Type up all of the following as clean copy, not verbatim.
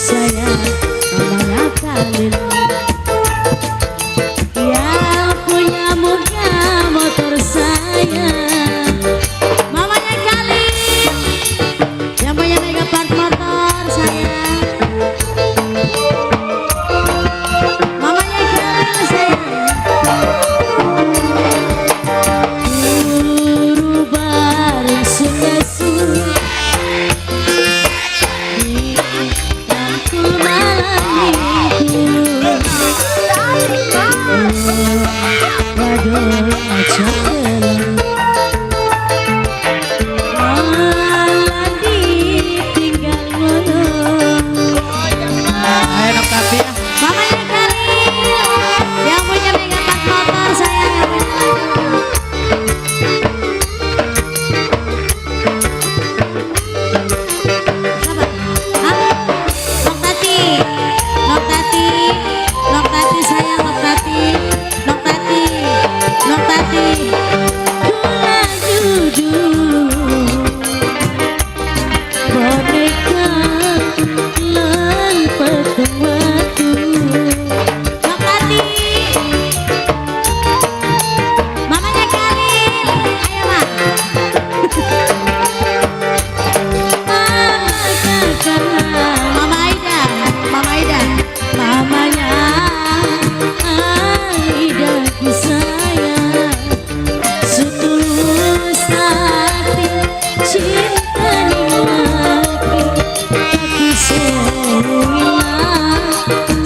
Sayang, mamanya Khalil yang punya muka motor sayang. Mamanya Khalil yang punya mega part motor sayang. Mamanya Khalil sayang. Guru bareng suka. Ayo Nok Tati ya. Mamanya Khalil yang punya mega part motor sayang, yang punya motor. Siapa? Hah? Nok Tati, Nok Tati, Nok Tati sayang, Nok Tati, Nok Tati, Nok Tati. Kula jujur boneka lan peteng watu. Nok Tati, mamanya Khalil, ayo Ma. Mama Aida, Mama Aida, mamanya Aida ku sayang, setulus hati cinta laki, tapi semua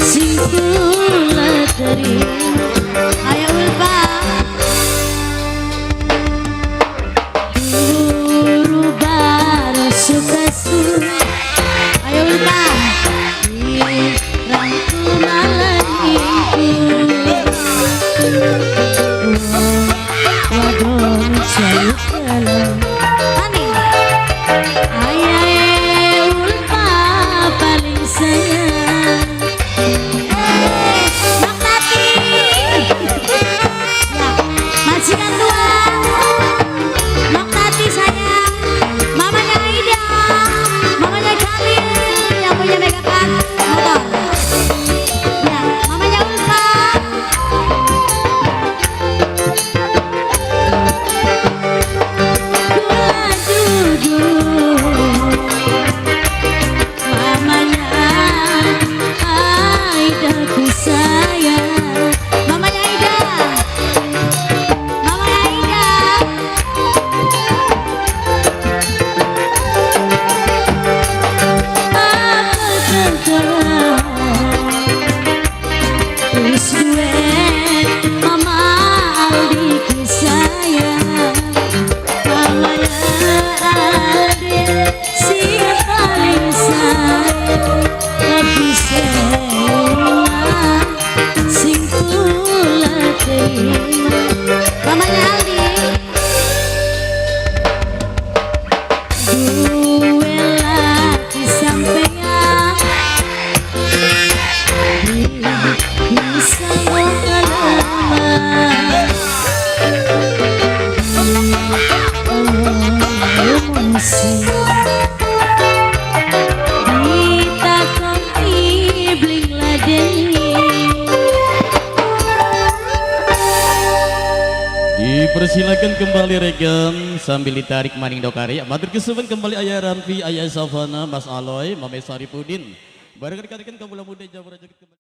sing kula terima. Ayo Ulfa. Guru baru suka suka. Ayo Ulfa. Rangkul malam minggu. Wadon jaluk dalam. Ani. Ayah Ulfa paling sayang. Eh, Nok Tati. Ya, majikan tua. Nok Tati sayang, mamanya Aida, mamanya Khalil yang punya mega part motor. Ya, mamanya Ulfa. Kula jujur, mamanya Aida ku sayang, mamanya Aida, mamanya Aida. Apa kata wis duwe Mama Aldi ku sayang, mamanya Aldi sing paling sayang, tapi semua sing kula terima. Mamanya Aldi. Duwe laki sampeyan bisa ngalaman. Emosi ditakoni bling ladeni. Dipersilakan kembali rekan sambil ditarik maning dokari. Matur kesuwen kembali Ayah Rampi, Ayah Safana, Mas Aloy, Mame Saripudin. Bareng rekan-rekan kaula muda Jabura Joget kembali.